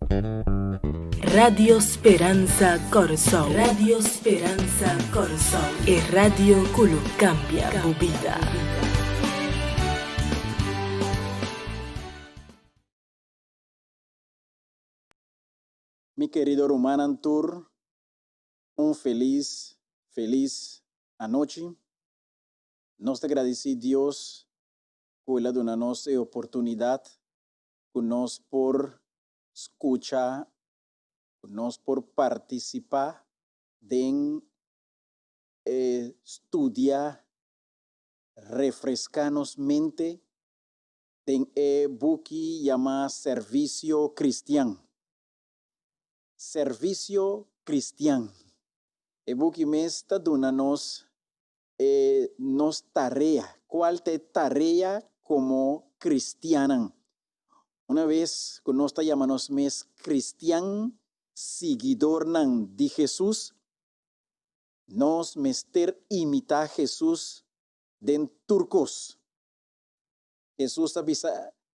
Radio Speransa Kòrsou. Radio Speransa Kòrsou. E radio ku lo kambia bo bida. Mi kerido rumannan tur un felis felis anochi. Nos ta gradisí Dios ku el a duna nos e oportunidat ku nos por skucha, ku nos por partisipá den e studia, refreská nos mente den e buki yamá Servisio Kristian. Servisio Kristian. E buki mes ta duna nos e nos tarea, cual ta e tarea como cristiannan. Una vez cu nos ta yama nos mes cristian, siguidornan di Jesus, nos mester imita Jesus den tur cos. Jesus a bisa,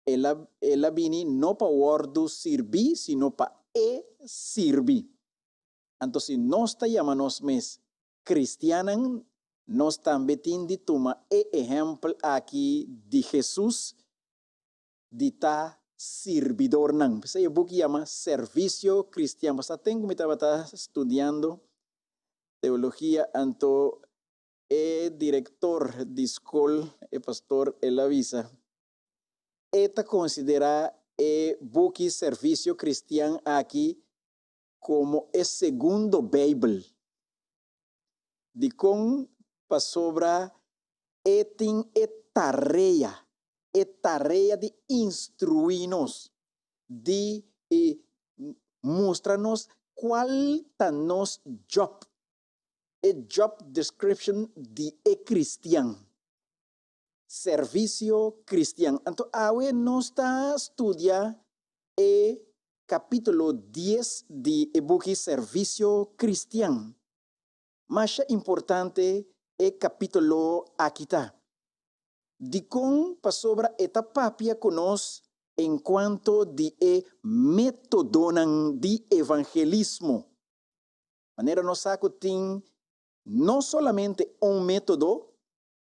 El a, el a bini no pa wordo sirbi, sino pa e sirbi. Anto si nos ta yama nos mes Kristiannan, nos tambe tin di tuma e ehèmpel aki di Hesus di ta sirbidornan. P'esei e buki yama Servisio Kristian. Pasá tempu mi tabata studiando teologia, anto e direktor di skol, e pastor, el a bisa, E ta konsiderá e buki Servisio Kristian aki komo e segundo Beibel. Dikon? Pasobra e tin e tarea, e tarea di instruí nos, di mustra nos kual ta nos djòp, e job description di e kristian, servisio kristian. Anto awe nos ta studia e kapítulo dies di e buki Servisio Kristian. Masha importante e kapítulo aki ta. Dikon? Pasobra e ta papia ku nos enkuanto di e métodonan di evangelismo. Manera nos sa ku tin no solamente un método,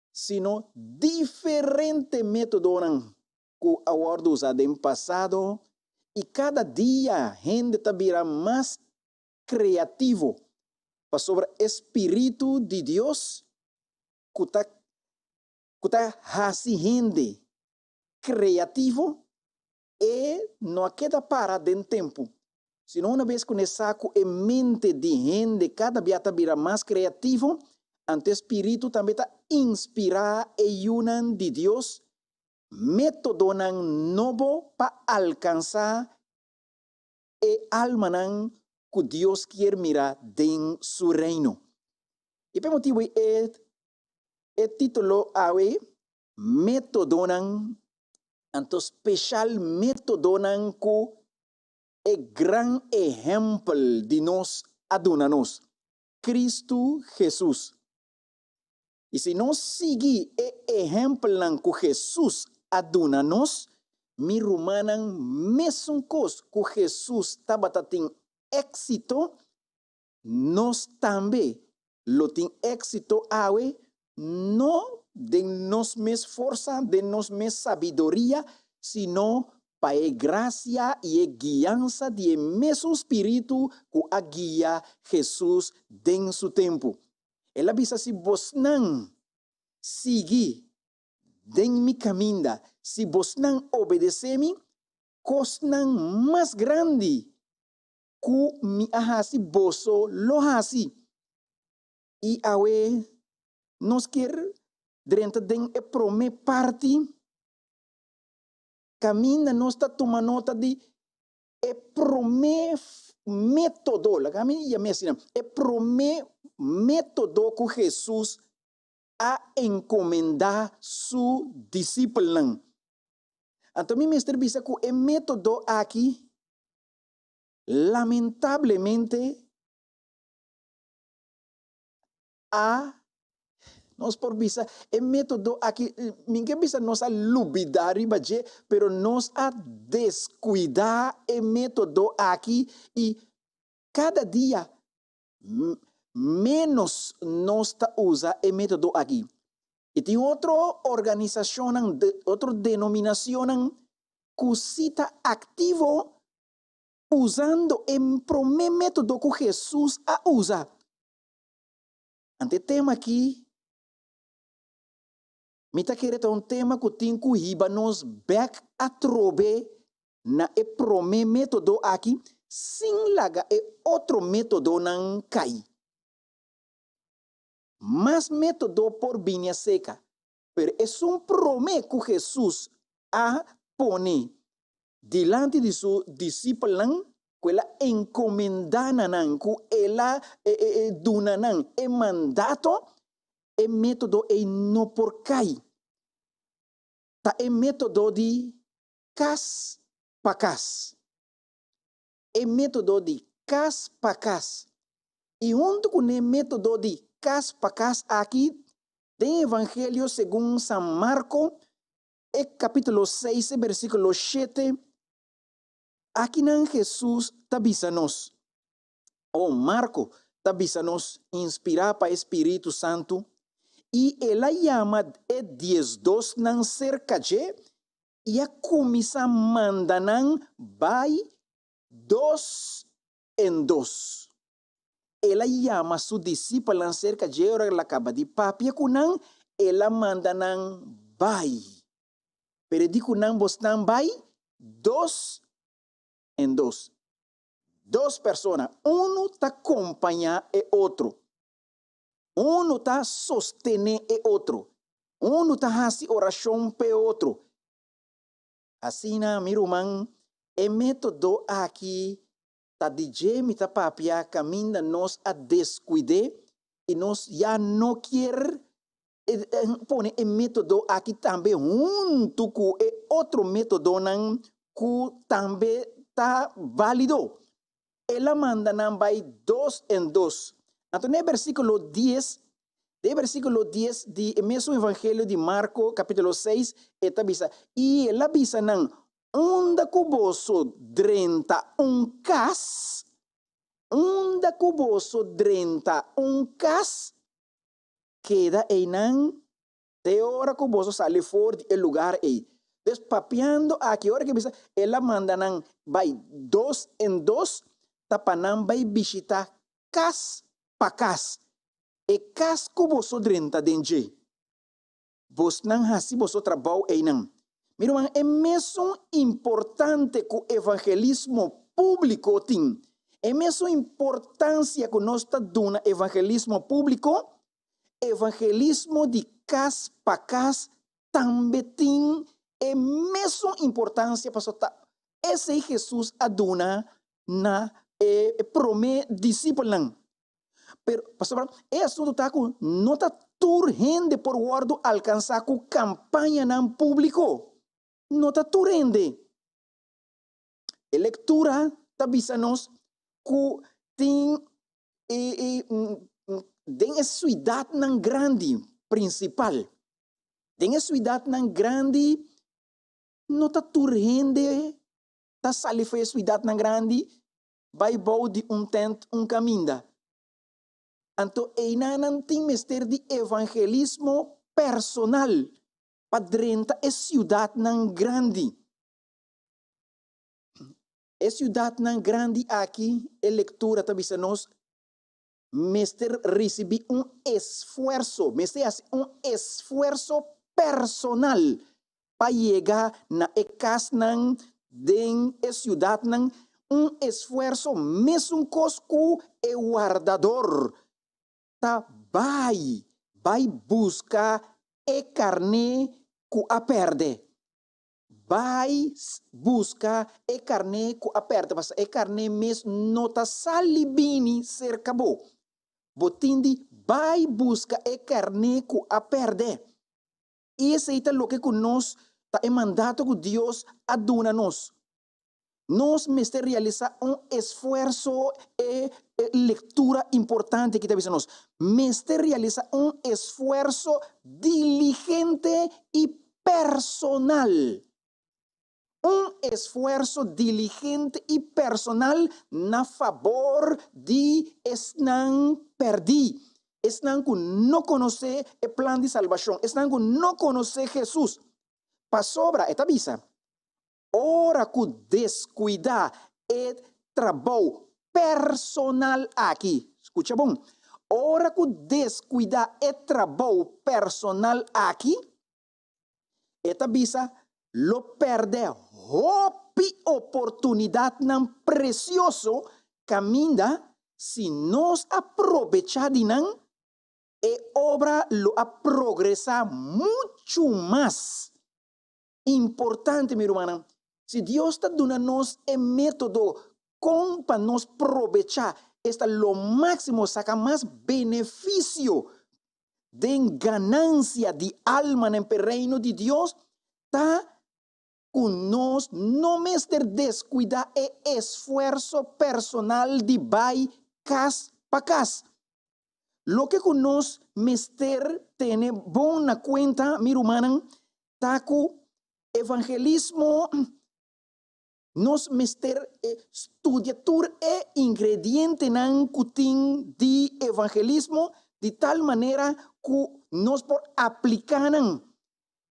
sino diferente métodonan ku a wòrdu usá den pasado i kada dia hende ta bira mas kreativo pasobra e spiritu di Dios ku ta ku ta hasi hende kreativo e no a keda para den tempu, sino una bes ku ne sa ku e mente di hende kada bia ta bira mas kreativo, anto e spiritu tambe ta inspirá e yunan di Dios métodonan nobo pa alkansá e almanan ku Dios kier mira den su Reino. I pa e motibu ei e e título awe, Métodonan, anto speshal métodonan ku e gran ehèmpel di nos a duna nos, Kristu Hesus. I si nos sigui e ehèmpelnan ku Hesus a duna nos, mi rumannan, mesun kos ku Hesus tabata tin éksito, nos tambe lo tin éksito awe, no den nos mes forsa, den nos mes sabiduria, sino pa e grasia i e guiansa di e mesun spiritu ku a guia Hesus den su tempu. El a bisa, Si bosnan sigui den mi kaminda, si bosnan obedesé mi, kosnan mas grandi ku mi a hasi boso lo hasi. I awe nos kier drenta den e promé parti kaminda nos ta tuma nota di E promé método, laga mi yam'é asina, e promé método ku Hesus a enkomendá su disipelnan. Anto mi mester bisa ku e método aki lamentablemente a. Nos por bisa e método aki, mi ke bisa nos a lubidá riba dje, pero nos a deskuidá e método aki i kada dia ménos nos ta usa e método aki. I tin otro organisashonnan, otro denominashonnan ku si ta aktivo usando e promé método ku Hesus a usa. Ante e tema aki, mi ta kere ta un tema ku tin ku hiba nos bèk atrobe na e promé método aki sin laga e otro métodonan kai. Mas método por bini aseka, pero esun promé ku Hesus a pone dilanti di su disipelnan, ku el a enkomendá na nan, ku el a duna nan e mandato, e método ei no por kai. Ta e método di kas pa kas. E método di kas pa kas. I huntu ku n'e método di kas pa kas aki, den Evangelio segun San Marko, e kapítulo seis e bersíkulo shete, akinan Hesus ta bisa nos, o Marko ta bisa nos, inspirá pa e spiritu santu, I el a yama e diesdosnan serka dje i a kuminsá manda nan bai dos en dos. El a yama su disipelnan serka dje ora el a kaba di papia ku nan, el a manda nan bai. Pero e di ku nan, Bosnan bai dos en dos. Dos persona, unu ta kompañá e otro. Unu ta sostené e otro. Unu ta hasi orashon p'e otro. Asina, mi ruman, e método aki Ta di dje mi ta papia kaminda nos a deskuid'é i nos ya no kier pone e método aki tambe huntu ku e otro métodonan ku tambe ta válido. El a manda nan bai dos en dos. Anto na e bersíkulo dies, den e bersíkulo dies di e mesun Evangelio di Marko, kapítulo seis, e ta bisa, I el a bisa nan, Unda ku boso drenta un kas, unda ku boso drenta un kas, keda einan te ora ku boso sali for di e lugar ei. Dus papiando aki, ora ke bisa el a manda nan bai dos en dos, ta pa nan bai bishita kas pa kas. E kas ku boso drenta den dje. Bosnan hasi boso trabou einan. Mi ruman, e mesun importante ku evangelismo públiko tin, e mesun importansia ku nos ta duna evangelismo públiko, evangelismo di kas pa kas tambe tin e mesun importansia pasobra ta esei Hesus a duna na e promé disipelnan. Pero, pasobra e asuntu ta ku no ta tur hende por wòrdu alkansá ku kampañanan públiko. No ta tur hende. E lektura ta bisa nos ku tin e e den e suidatnan grandi prinsipal, den e suidatnan grandi no ta tur hende ta sali for e suidatnan grandi bai bou di un tent un kaminda. Anto einan nan tin mester di evangelismo personal pa drenta e siudatnan grandi. E siudatnan grandi aki, e lektura ta bisa nos, mester risibí un esfuerso, mester hasi un esfuerso personal pa yega na e kasnan den e siudatnan, un esfuerso mesun kos ku e wardador ta bai bai buska e karné ku a pèrdè. Bai buska e karné ku a pèrdè, pasobra e karné mes no ta sali bini serka bo. Bo tin di bai buska e karné ku a pèrdè. I esei ta loke ku nos ta e mandato ku Dios a duna nos. Nos mester realisá un esfuerso, e lectura importante aki ta bisa nos, mester realisá un esfuerso diligente i personal. Un esfuerso diligente i personal na fabor di esnan pèrdí, esnan ku no konosé e plan di salbashon, esnan ku no konosé Hesus. Pasobra, e ta bisa, ora ku deskuidá e trabou personal aki, skucha bon, ora ku deskuidá e trabou personal aki, E ta bisa, Lo pèrdè hopi oportunidatnan presioso kaminda si nos a probechá di nan, e obra lo a progresá muchu mas. Importante, mi rumannan, si Dios ta duna nos e método kon pa nos probechá, esta lo máksimo, saka mas benefisio den ganansia di almanan p'e Reino di Dios ta ku nos no mester deskuidá e esfuerso personal di bai kas pa kas. Loke ku nos mester tene bon na kuenta, mi rumannan, ta ku evangelismo Nos mester studia tur e ingredientenan ku tin di evangelismo di tal manera ku nos por apliká nan.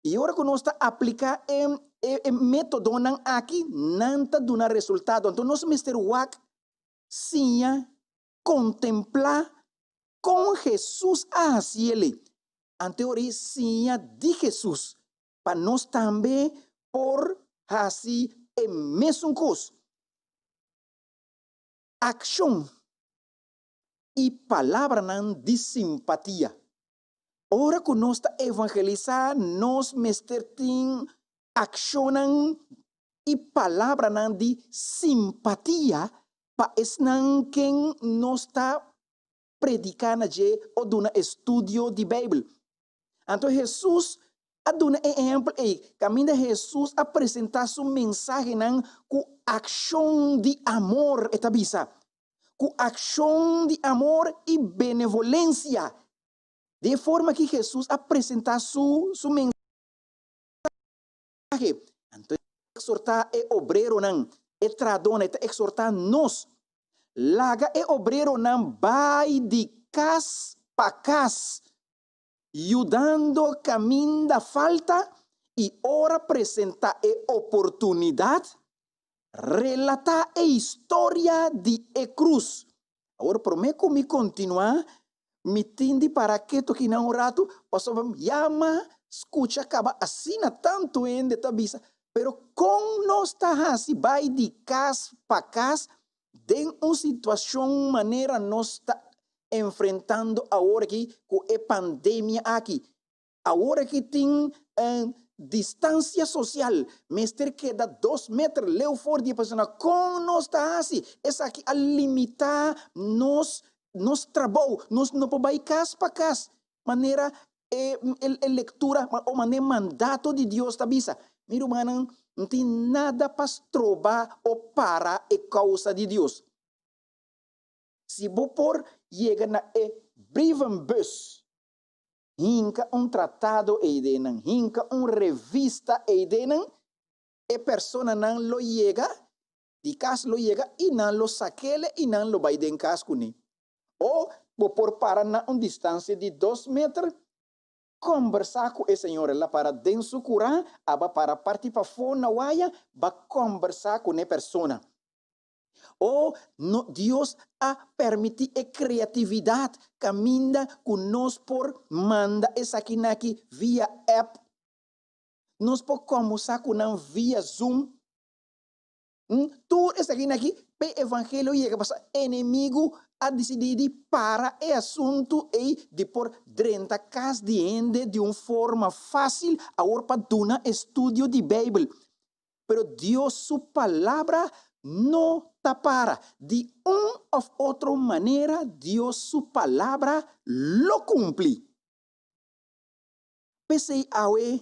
I ora ku nos ta apliká e e métodonan aki, nan ta duna resultado. Anto nos mester wak, siña, kontemplá kon Hesus a hasi elei. Anto e ora ei siña di Hesus pa nos tambe por hasi e mesun kos. Akshon i palabranan di simpatia. Ora ku nos ta evangelisá, nos mester tin akshonnan i palabranan di simpatia pa esnan ken nos ta prediká na dje o duna estudio di Beibel. Anto Hesus a duna e ehèmpel ei kaminda Hesus a presentá su mensahenan ku akshon di amor, e ta bisa, ku akshon di amor i benevolensia. Di e forma aki Hesus a presentá su su mensahe. Anto e ta eksortá e obreronan, e trahadónan, e ta eksortá nos, Laga e obreronan bai di kas pa kas, yudando kaminda falta i ora presentá e oportunidat, relatá e historia di e krus. Awor promé ku mi kontinuá, mi tin di para ketu akinan un ratu, pasobra mi yama skucha kaba asina tantu hende ta bisa, pero kon nos ta hasi bai di kas pa kas den un situashon manera nos ta enfrentando awor aki ku e pandemia aki? Awor aki tin distancia social, mester keda dos meter leu for di e persona. Kon nos ta hasi? Esaki a limita nos nos trabou. Nos no por bai kas pa kas manera e e lectura o manera e mandato di Dios ta bisa. Mi rumannan, no tin nada pa stroba o para e causa di Dios. Si bo por yega na e brievenbus Hinka un tratado ei den nan, hinka un revista ei den nan, e personanan lo yega, di kas lo yega i nan lo sak'ele i nan lo bai den kas kuné. O bo por para na un distansia di dos meter, kombersá ku e señora. El a para den su kurá, aba para parti pafó na waya, ba kombersá ku n'e persona. O no, Dios a permití e kreatividat kaminda ku nos por manda esakinaki via app. Nos por kòmbersá ku nan via Zoom. Tur esakinaki p'e evangelio yega pasobra enemigu a disidí di para e asuntu ei di por drenta kas di hende di un forma fásil awor pa duna estudio di Beibel. Pero Dios su Palabra no ta para. Di un of otro manera Dios su Palabra lo cumpli. P'esey awe,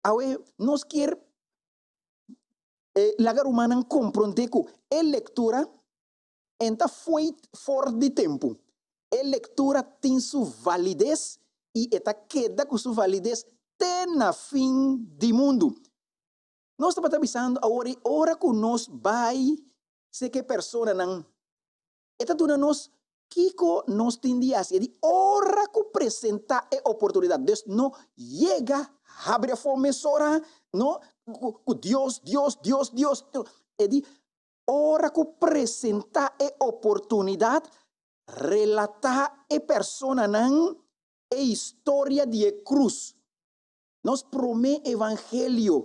awe nos kier Laga rumannan komprondé ku e lektura en ta foit for di tempu. E lektura tin su valides i e ta keda ku su valides te na fin di mundu. Nos tabata bisando awor i ora ku nos bai seke personanan e ta duna nos kiko nos tin di hasi. E di ora ku presentá e oportunidat. Dus no yega habri afó mesora, no, ku Dios, Dios, Dios, Dios. E di ora ku presentá e oportunidat, relatá e personanan e historia di e krus. Nos promé evangelio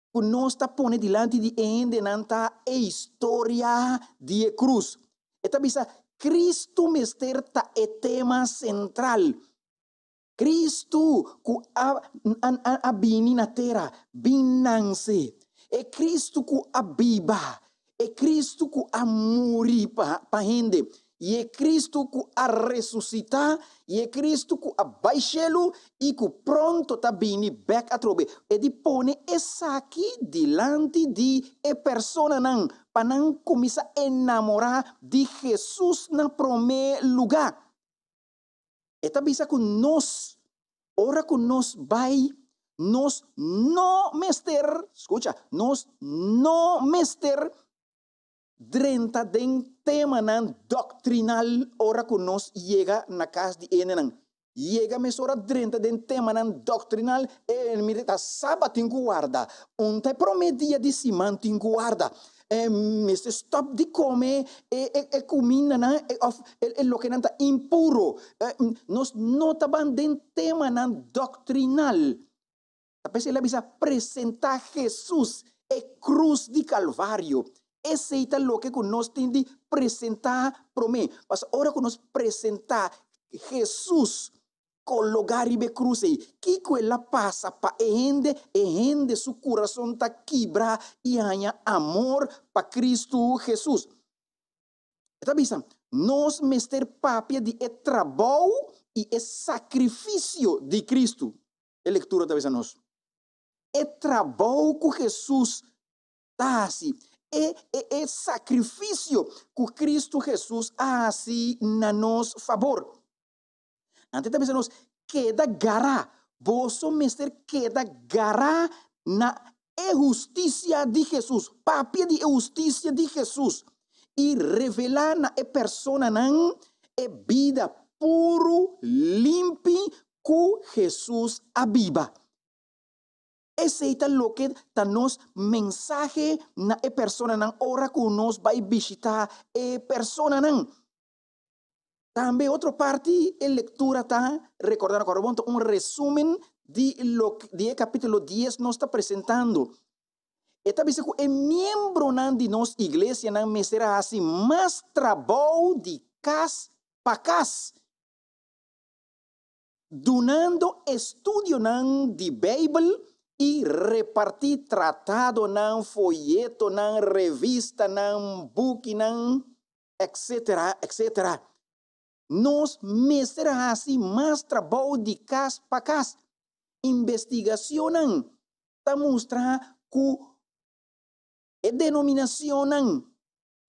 ku nos ta pone dilanti di e hendenan ta e historia di e krus. E ta bisa, Kristu mester ta e tema sentral. Kristu ku a a bini na tera, bin nanse. E Kristu ku a biba, e Kristu ku a muri pa pa hende, i e Kristu ku a resusitá, i e Kristu ku a bai shelu i ku pronto ta bini bèk atrobe. E di pone esaki dilanti di e personanan pa nan kuminsá enamorá di Hesus na promé lugá. E ta bisa ku nos, ora ku nos bai, nos no mester, skucha, nos no mester drenta den temanan doktrinal ora ku nos yega na kas di hendenan. Yega mesora drenta den temanan doktrinal, e mira ta sabat tin ku warda, un ta e promé dia di siman tin ku warda. E mester stop di come e e e cumindanan e of e e lokenan ta impuro. Nos no ta ban den temanan doctrinal. Ta p'esei el a bisa presenta Jesus e cruz di Calvario. Esei ta loke cu nos tin di presenta prome. Pasobra ora cu nos presenta Jesus Kologá riba e krus ei. Kiko el a pasa pa e hende? E hende su kurason ta kibra i haña amor pa Kristu Hesus. E ta bisa, Nos mester papia di e trabou i e sakrifisio di Kristu. E lektura ta bisa nos, E trabou ku Hesus ta hasi, e e e sakrifisio ku Kristu Hesus a hasi na nos fabor. Anto e ta bisa nos, Keda gará. Boso mester keda gará na e hustisia di Hesus. Papia di e hustisia di Hesus i revelá na e personanan e bida puru, limpi ku Hesus a biba. Esei ta loke ta nos mensahe na e personanan ora ku nos bai bishitá e personanan. Tambe otro parti e lectura ta recorda nos awor ta un resumen di loke di e capitulo dies nos ta presentando. E ta bisa cu e miembronan di nos iglesianan mester a haci mas trabou di cas pa cas, dunando estudionan di Bijbel y reparti tratadonan, foyetonan, revistanan, bukinan, etcetera, etcetera. Nos mester haci mas trabou di cas pa cas. Investigacionnan ta mustra cu e denominacionnan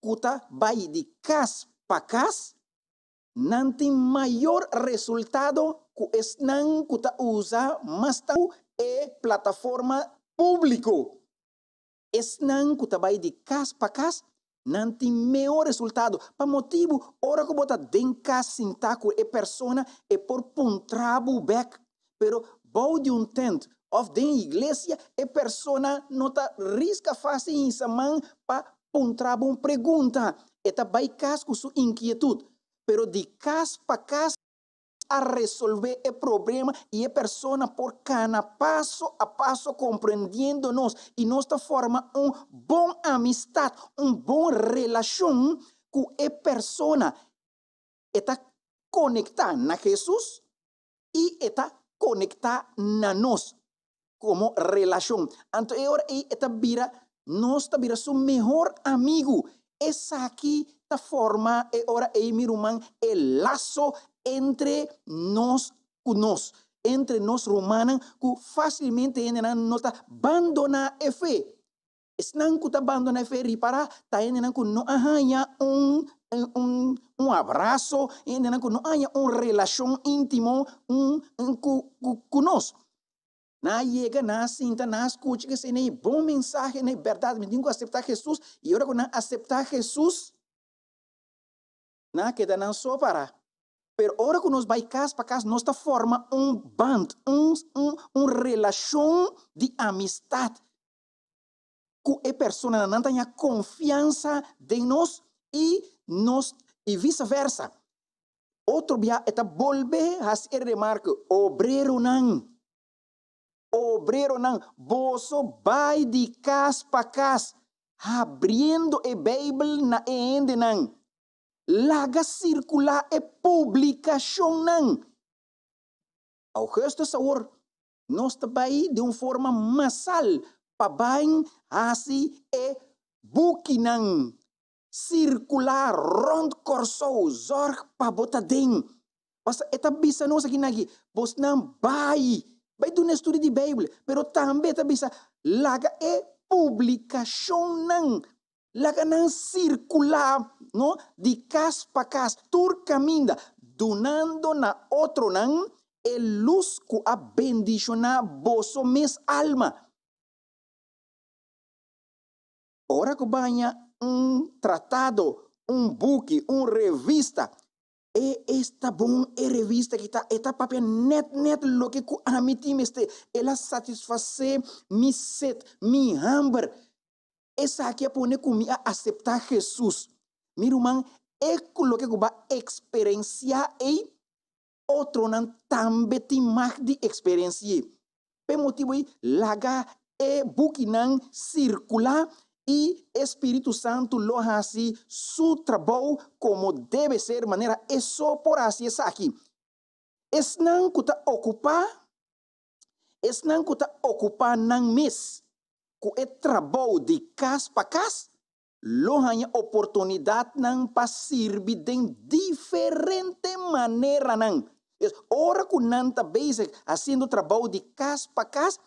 cu ta bay di cas pa cas, nan tin mayor resultado cu esnan cu ta usa mas tanto e plataforma publico. Esnan ku ta bai di kas pa kas, nan tin mehor resultado. Pa motibu, ora ku bo ta den kas sintá ku e persona, e por puntra bo bèk. Pero bou di un tènt òf den iglesia, e persona no ta riska fásil hinsa man pa puntra bo un pregunta. E ta bai kas ku su inkietut. Pero di kas pa kas, a resolvé e problema i e persona por kana paso a paso komprendiendo nos i nos ta forma un bon amistat, un bon relashon ku e persona. E ta konektá na Hesus i e ta konektá na nos komo relashon. Anto e ora ei e ta bira, nos ta bira su mehor amigu. Esaki ta forma e ora ei, mi ruman, e laso entre nos ku nos, entre nos rumannan ku fásilmente hendenan no ta bandoná e fe. Esnan ku ta bandoná e fe ripará ta hendenan ku no a haña un un un abraso, hendenan ku no a haña un relashon íntimo un ku ku nos. Nan a yega, nan a sinta, nan a skucha ku esei e bon mensahe, e bèrdat, mi tin ku aseptá Hesus. I ora ku nan aseptá Hesus, nan a keda nan so pará. Pero ora ku nos bai kas pa kas, nos ta forma un band, un un un relashon di amistat ku e personanan. Nan ta haña konfiansa den nos i nos i visa versa. Otro bia e ta bolbe hasi e remarke, Obreronan, obreronan, boso bai di kas pa kas, habriendo e Beibel na e hendenan. Laga sirkulá e publikashonnan. Augustus awor, nos ta bai den un forma masal pa bai hasi e bukinan sirkulá rònt Kòrsou, zòrg pa bo ta den. Pasobra e ta bisa nos aki nan aki, bosnan bai, bai duna estudio di Beibel, pero tambe e ta bisa, laga e publikashonnan, laga nan sirkulá, no, di kas pa kas, tur kaminda, dunando na otronan e lus ku a bendishoná boso mes alma. Ora ku baña un tratado, un buki, un revista, e esta bon e revista ki ta, e ta papia nèt nèt loke ku ami tin mester, el a satisfasé mi set, mi hamber. Esaki a pone ku mi a aseptá Hesus. Mi ruman, e ku loke ku bo a eksperensiá ei, otronan tambe tin mag di eksperensi'é. P'e motibu ei, laga e bukinan sirkulá i e spiritu santu lo hasi su trabou komo debe ser manera e so por hasi esaki. Esnan ku ta okupá, esnan ku ta okupá nan mes ku e trabou di kas pa kas, lo haña oportunidatnan pa sirbi den diferente maneranan. Dus, ora ku nan ta bezig hasiendo trabou di kas pa kas,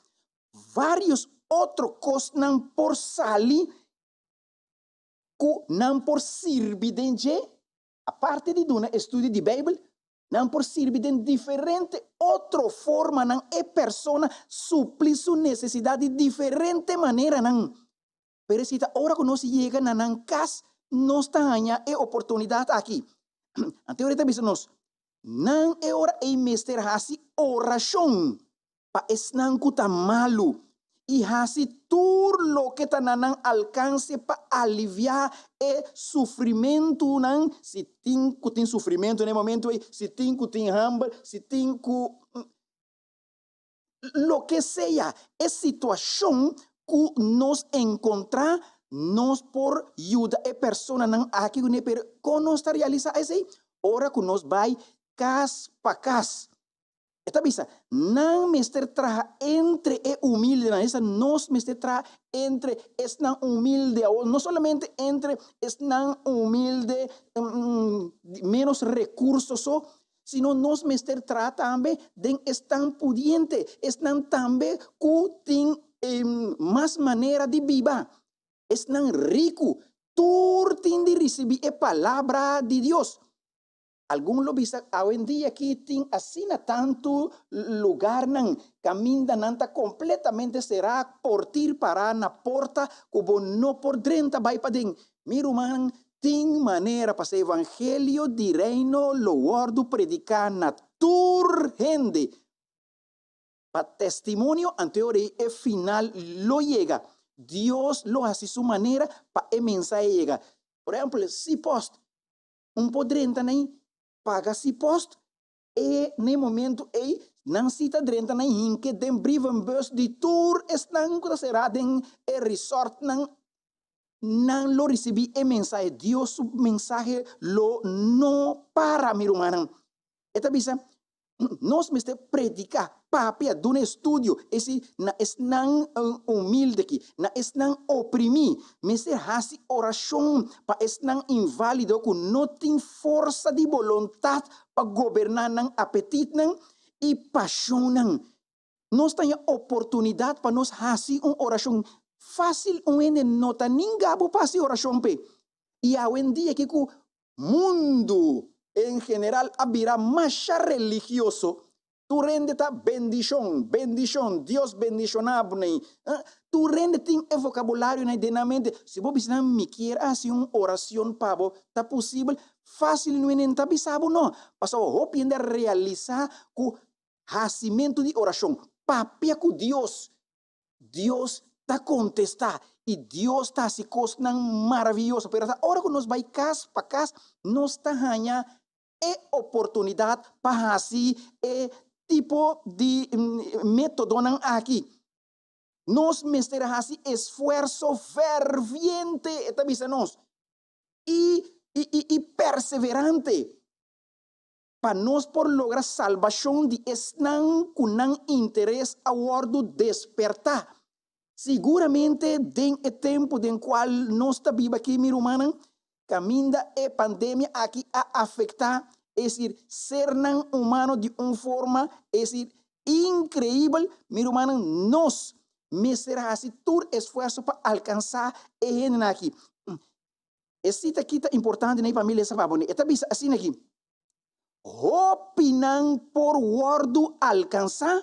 vários otro kosnan por sali ku nan por sirbi den dje. Aparte di duna estudio di Beibel, nan por sirbi den diferente otro formanan e persona supli su nesesidat di diferente maneranan. Pero esei ta ora ku nos yega na nan kas, nos ta haña e oportunidat aki. Anto e ta bisa nos, Nan e ora ei mester hasi orashon pa esnan ku ta malu i hasi tur loke ta na nan alkanse pa aliviá e sufrimentunan, si tin ku tin sufrimentu na e momentu ei, si tin ku tin hamber, si tin ku. Loke sea e situashon ku nos enkontrá, nos por yuda e personanan aki kuné. Pero kon nos ta realisá esei? Ora ku nos bai kas pa kas. E ta bisa, Nan mester traha entre e humildenan. Esta, nos mester traha entre esnan humilde awor, no solamente entre esnan humilde ménos rekurso so, sino nos mester traha tambe den esnan pudiente, esnan tambe ku tin mas manera di biba, esnan riku, tur tin di risibí e palabra di Dios. Algun lo bisa, Awendia aki tin asina tantu lugarnan kaminda nan ta kompletamente será, portir pará na porta ku bo no por drenta bai paden. Mi rumannan, Tin manera pa e evangelio di Reino lo wòrdu prediká na tur hende pa testimonio, anto e ora ei e final lo yega. Dios lo hasi su manera pa e mensahe yega. Por ehèmpel, si pòst, un por drenta na ei, paga si pòst, e na e momento ei nan si ta drenta na hinke den brievenbus di tur esnan ku ta será den e resortnan, nan lo risibí e mensahe. Dios su mensahe lo no para, mi rumannan. E ta bisa, Nos mester prediká, papia, duna estudio, esi na esnan humilde aki, na esnan oprimí. Mester hasi orashon pa esnan inválido ku no tin forsa di boluntat pa goberná nan apetitnan i pashonnan. Nos ta haña oportunidat pa nos hasi un orashon. Fásil un hende no ta ninga bo pa hasi orashon p'e. I awendia ki ku mundu en general a bira masha religioso, tur hende ta bendishon, bendishon, Dios bendishoná bo nei. Tur hende tin e vokabulario nei den nan mente. Si bo bisa nan mi kier hasi un orashon pa bo, ta posibel? Fásil no hende ta bisa bo no. Pasobra hopi hende a realisá ku hasimentu di orashon, papia ku Dios, Dios ta kontestá i Dios ta hasi kosnan maravioso. Pero ta ora ku nos bai kas pa kas, nos ta haña e oportunidat pa hasi e tipo di métodonan aki. Nos mester hasi esfuerso ferviente, e ta bisa nos, i i perseverante. Pa nos por logra salbashon di esnan ku nan interes a wòrdu despertá. Siguramente den e tempu den kual nos ta biba aki, mi rumannan, kaminda e pandemia aki a afektá, es desir, sernan humano di un forma, es desir, inkreibel, mi rumannan, nos mester hasi tur esfuerso pa alkansá e hendenan aki. E sita aki ta importante na e pa mi lesa pa bo. E ta bisa asina aki, Hopinan por wòrdu alkansá,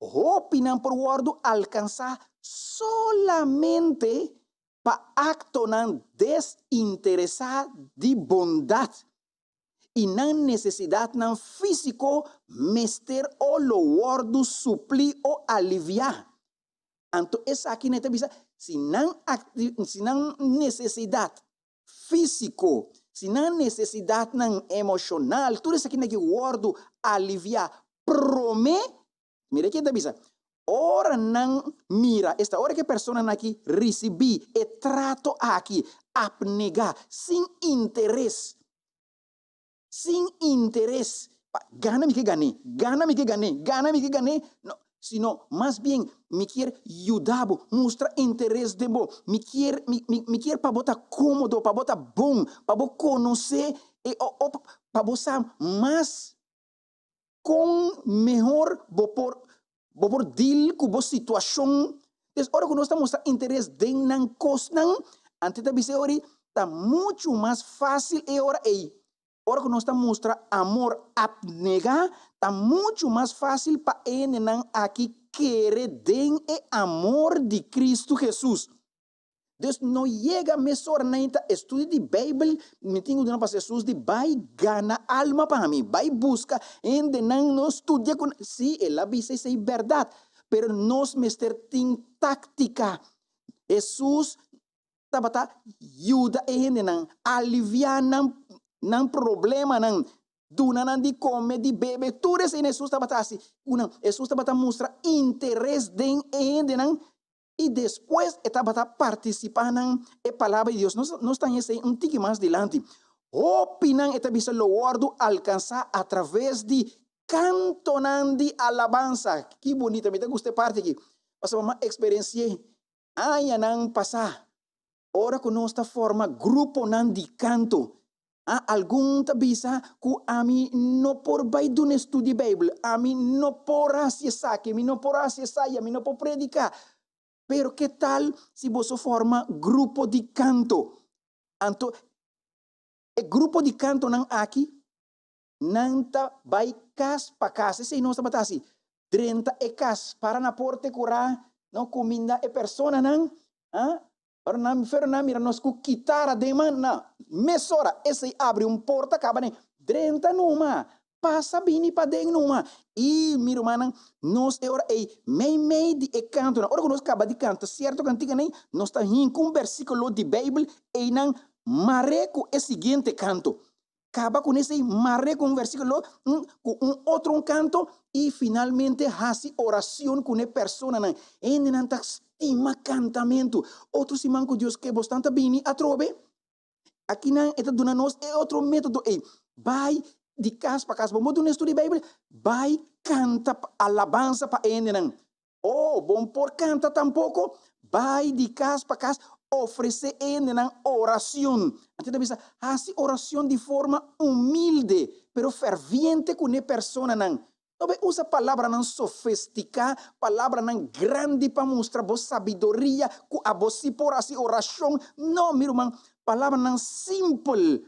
hopinan por wòrdu alkansá solamente pa aktonan desinteresá di bondat, i nan nesesidatnan físiko mester o lo wòrdu suplí o aliviá. Anto esaki nan ta bisa, si nan si nan nesesidat físiko, si nan nesesidatnan emoshonal, tur esaki nan ke wòrdu aliviá promé, mira ke e ta bisa, ora nan mira, esta ora ke personanan aki risibí e trato aki apnegá, sin interes, sin interes pa gana mi ke gané, gana mi ke gané, gana mi ke gané, no, sino mas bien mi kier yuda bo, mustra interes den bo, mi kier, mi, mi, mi kier pa bo ta kómodo, pa bo ta bon, pa bo konosé e o, o pa bo sa mas kon mehor bo por, bo por deal ku bo situashon. Des ora ku nos ta mustra interes den nan kosnan, anto ta bisa e ora ei, ta muchu mas fásil e ora ei. Ora ku nos ta mustra amor apnegá, ta muchu mas fásil pa e hendenan aki kere den e amor di Kristu Hesus. Dus no yega mesora na ta estudio di Bijbel, mi tin ku duna Pastor Jesus di bai gana alma pa mi, bai buska hendenan no studia ku nan. Sí, el a bisa esei bèrdat, pero nos mester tin táktika. Jesus tabata yuda e hendenan, aliviá nan nan problemanan, duna nan di kome, di bebe, tur esei Jesus tabata hasi ku nan. Jesus tabata mustra interes den e hendenan. I despues e tabata partisipá nan e Palabra di Dios. Nos nos ta haña esei un tiki mas dilanti. Hopinan e ta bisa lo wòrdu alkansá atraves di kantonan di alabansa. Ki bunita! Mi ta gusta e parti aki. Pasobra mi a eksperensi'é añanan pasá. Ora ku nos ta forma gruponan di kanto, a algun ta bisa ku ami no por bai duna estudio di Beibel, ami no por hasi esaki, mi no por hasi esaya, mi no por prediká. Pero ke tal si boso forma grupo di kanto? Anto e grupo di kantonan aki nan ta bai kas pa kas. Esei nos tabata hasi, drenta e kas, para na porta e kurá, no kuminda e personanan, a Ora nan pero nan mira nos ku kitara den man, na mesora esei abri un porta kaba den, drenta numa, pasa bini paden numa. I mi rumannan, nos e ora ei meimei di e kantonan, ora ku nos kaba di kanta sierto kantikanan ei, nos ta hinka un bersikulo di Beibel einan mar'é ku e siguiente kanto. Kaba ku esei, mar'é ku un versíkulo, ku un otro un kanto i finalmente hasi oracion ku ne personanan. Hendenan ta stima kantamentu. Otro siman ku Dios ke bosnan ta bini atrobe. Akinan e ta duna nos e otro método ei. Bai di kas pa kas. Bo por duna estudio di Beibel? Bai kanta alabansa pa e hendenan. Oh, bo por canta tampoco? Bai di cas pa cas, ofrece hendenan oracion. Anto ta bisa, haci oracion di forma humilde, pero ferviente cu ne personanan. No bai usa palabranan sofestiká, palabranan grandi pa mustra bo sabiduria ku abo sí por hasi orashon. No, mi ruman, palabranan simpel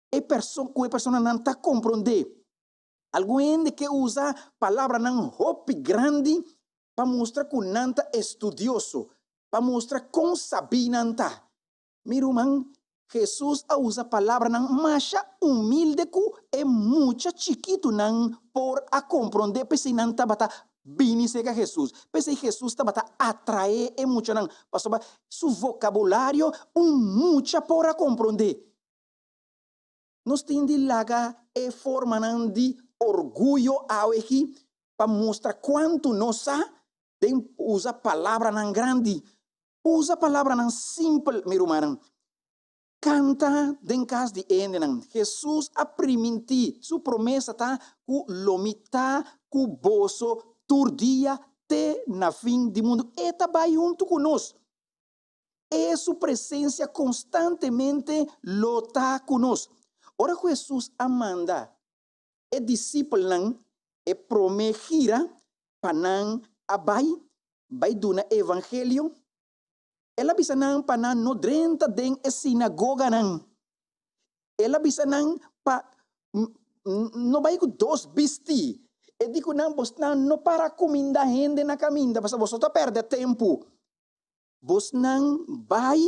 e perso ku e personanan ta komprondé. Algun hende ke usa palabranan hopi grandi pa mustra ku nan ta estudioso, pa mustra kon sabí nan ta. Mi ruman, Hesus a usa palabranan masha humilde ku e mucha chikitunan por a komprondé, p'esei nan tabata bini serka Hesus. P'esei Hesus tabata atraé e muchanan, pasobra su vokabulario un mucha por a komprondé. Nos tin di laga e formanan di orguyo awe aki pa mustra kuantu nos sa den usa palabranan grandi. Usa palabranan simpel, mi rumannan. Kanta den kas di hendenan. Hesus a primintí, su promesa ta ku lo mi ta ku boso tur dia te na fin di mundu. E ta bai huntu ku nos. E su presensia konstantemente lo ta ku nos. Ora ku Hesus a manda e disipelnan e promé gira pa nan a bai bai duna evangelio, el a bisa nan pa nan no drenta den e sinagoganan. El a bisa nan pa no bai ku dos bistí. E di ku nan, Bosnan no para kuminda hende na kaminda, pasobra boso ta pèrdè tempu. Bosnan bai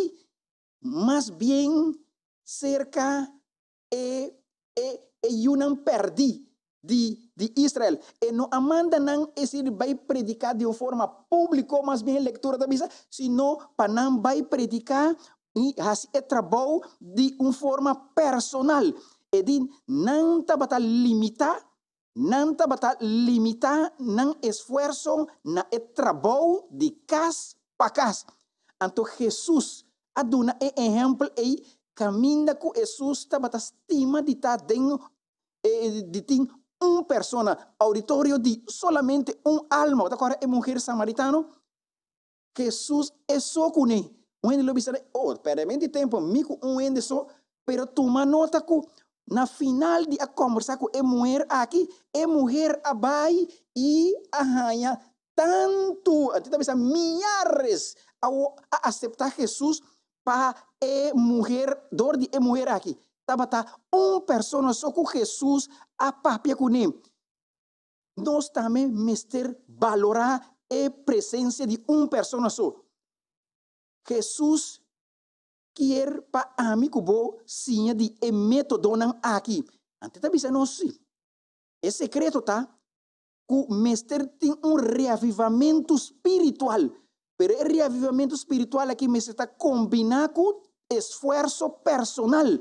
mas bien serka e e e yunan pèrdí di di Israel. E no a manda nan esei di bai prediká di un forma públiko, mas bien e lektura ta bisa, sino pa nan bai prediká i hasi e trabou di un forma personal. E di nan tabata limitá Nan tabata limitá nan esfuerso na e trabou di kas pa kas. Anto Hesus a duna e ehèmpel ei kaminda ku Hesus tabata stima di ta den di tin un persona, auditorio di solamente un alma. Bo ta kòrda e muher samaritano? Hesus e so kuné. Un hende lo bisa, Oh, pèrdè menti tempu mi ku un hende so. Pero tuma nota ku na final di a kòmbersá ku e muher aki, e muher a bai i a haña tantu, a ta bisa miares a a aseptá Hesus pa e muher, dor di e muher aki. Tabata un persona so ku Hesus a papia kuné. Nos tambe mester balorá e presensia di un persona so. Hesus kier pa ami ku bo siña di e métodonan aki. Anto e ta bisa nos si. E sekreto ta ku mester tin un reavivamentu spiritual. Pero e reavivamentu spiritual aki mester ta kombiná ku esfuerso personal.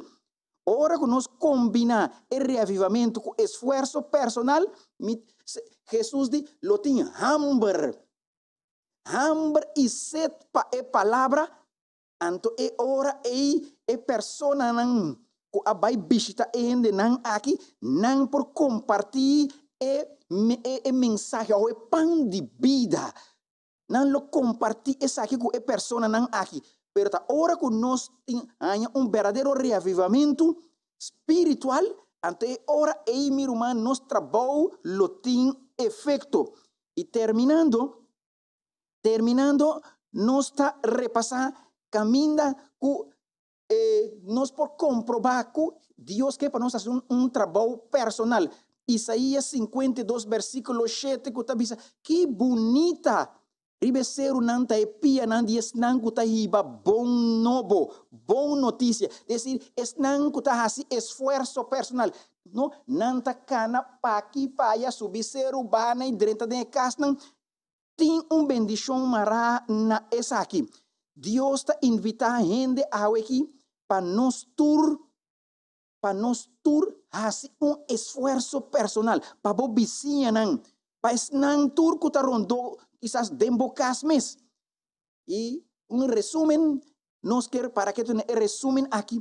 Ora ku nos kombiná e reavivamentu ku esfuerso personal, mi, Hesus di, lo tin hamber, hamber i set pa e palabra, anto e ora ei e personanan ku a bai bishita e hendenan aki, nan por kompartí e e mensahe òf e pan di bida. Nan lo kompartí esaki ku e personanan aki. Pero ta ora ku nos tin haña un berdadero reavivamentu spiritual, anto e ora ei, mi ruman, nos trabou lo tin efekto. I terminando, terminando, nos ta repasá kaminda ku nos por komprobá ku Dios ke pa nos hasi un trabou personal. Isaías 52 versíkulo 7 ku ta bisa, Ki bunita riba e serunan ta e pianan di esnan ku ta hiba bon nobo, bon notisia. Desir, esnan ku ta hasi esfuerso personal. No, nan ta kana p'aki p'aya, subi seru, baha na i drenta den e kasnan. Tin un bendishon mará na esaki. Dios ta invitá hende awe aki pa nos tur, pa nos tur hasi un esfuerso personal, pa bo bisiñanan, pa esnan tur ku ta rondó kisas den bo kas mes. I un resumen, nos kier para ke tene e resumen aki,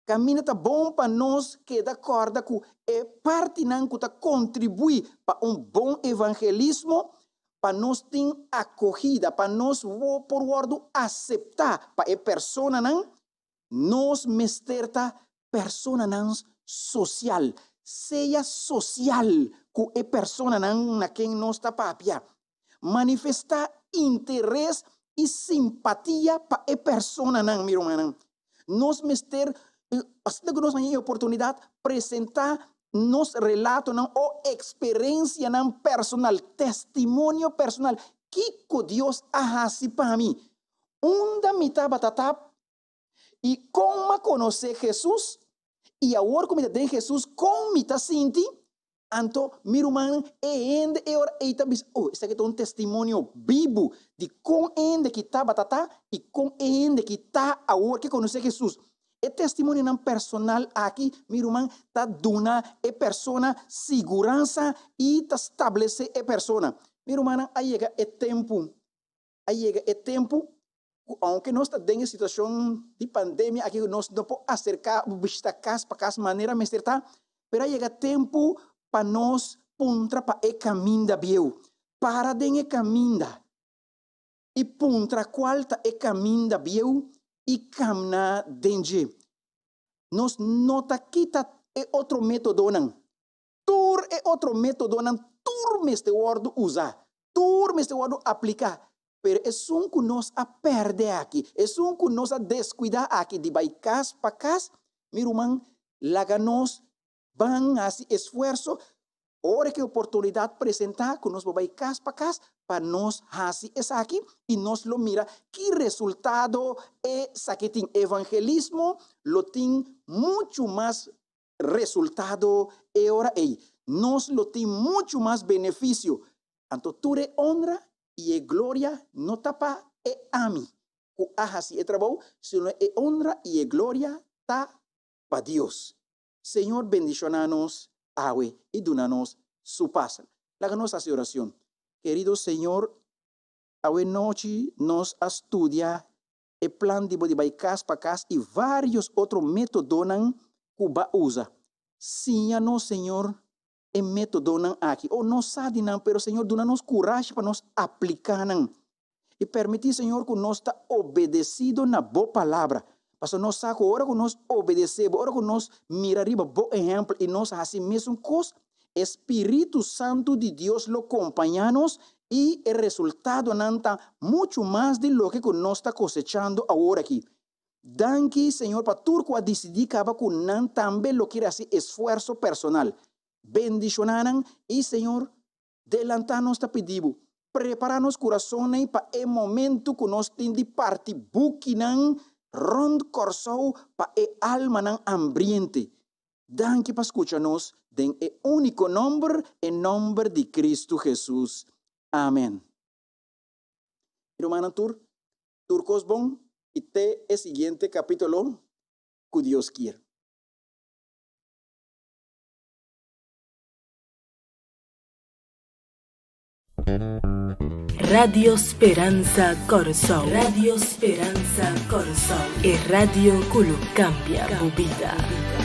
Kaminda ta bon pa nos keda kòrda ku e partinan ku ta kontribuí pa un bon evangelismo, pa nos tin akohida, pa nos por wòrdu aseptá pa e personanan, nos mester ta personanan sosial. Sea sosial ku e personanan na ken nos ta papia. Manifestá interes i simpatia pa e personanan, mi rumannan. Nos mester, asina ku nos haña e oportunidat, presentá nos relatonan o eksperensianan personal, testimonio personal. Kiko Dios a hasi pa mi? Unda mi tabata ta I kon m'a konosé Hesus? I awor ku mi ta den Hesus, kon mi ta sinti? Anto, mi rumannan, e hende e ora ei ta bisa, Oh, esaki ta un testimonio bibu di kon e hende ki tabata ta i kon e hende ki ta awor ke konosé Hesus. E testimonionan personal aki, mi ruman, ta duna e persona siguransa i ta stablesé e persona. Mi rumannan, a yega e tempu A yega e tempu ku ounke nos ta den e situashon di pandemia aki ku nos no por aserká o bishita kas pa kas manera mester ta, pero a yega tempu pa nos puntra pa e kaminda bieu. Para den e kaminda i puntra kual ta e kaminda bieu i kamna den dje. Nos no ta kita e otro métodonan. Tur e otro métodonan tur mester wòrdu usá, tur mester wòrdu apliká, pero esun ku nos a pèrdè aki, esun ku nos a deskuidá aki di bai kas pa kas, mi ruman, laga nos ban hasi esfuerso ora ku e oportunidat presentá ku nos por bai kas pa kas pa nos hasi esaki i nos lo mira ki resultado esaki tin. Evangelismo lo tin muchu mas Resultado e ora ei, nos lo tin muchu mas benefisio. Anto tur e onra i e gloria no ta pa e ami ku a hasi e trabou, sino e onra i e gloria ta pa Dios. Señor bendishoná nos awe i duna nos su pas. Laga nos hasi oracion. Kerido Señor, awe nochi nos a studia e plan di bo di bai kas pa kas i vários otro métodonan ku b'a usa. Siña nos, Señor, e métodonan aki. O nos sa di nan, pero Señor, duna nos kurashi pa nos apliká nan. I permití, Señor, ku nos ta obedesido na Bo Palabra. Pasobra nos sa ku ora ku nos obedesé Bo, ora ku nos mira riba Bo ehèmpel i nos hasi mesun kos, E spiritu santu di Dios lo kompañá nos i e resultadonan ta muchu mas di loke ku nos ta kosechando awor aki. Danki, Señor, pa tur ku a disidí kaba ku nan tambe lo kier hasi esfuerso personal. Bendishoná nan i, Señor, delantá nos ta pidi Bo, prepará nos kurasonnan pa e momentu ku nos tin di parti bukinan rònt Kòrsou pa e almanan hambriente. Danki pa skucha nos den e úniko nòmber, e nòmber di Kristu Hesus. Amen. Mi rumannan tur, tur kos bon i te e siguiente kapítulo ku Dios kier. Radio Speransa Kòrsou. Radio Speransa Kòrsou, e radio ku lo kambia bo bida.